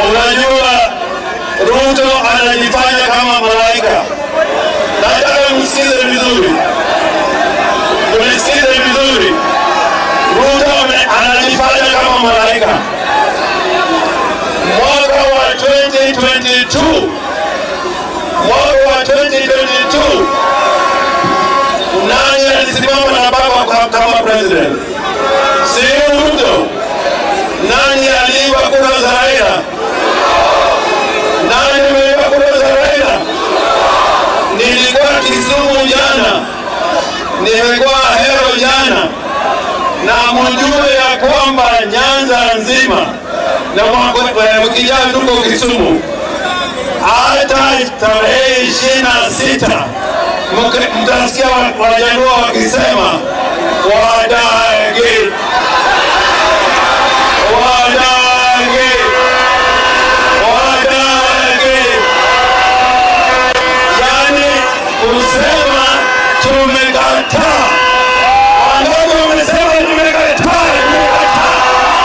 Unajua, Ruto anajifanya kama malaika. Nataka msikize vizuri, mnisikize vizuri. Ruto anajifanya kama malaika. Mwaka wa 2022, mwaka wa 2022, nani alisimama na baba kama president? Si Ruto? Nani aliiba kura za Raila? Nani ameiba kura za Raila? Nilikuwa Kisumu jana, nimekuwa Ahero jana, na mjue ya kwamba Nyanza nzima na wiki ijayo tuko Kisumu, hata tarehe 26 mtasikia Wajaluo wakisema wadai.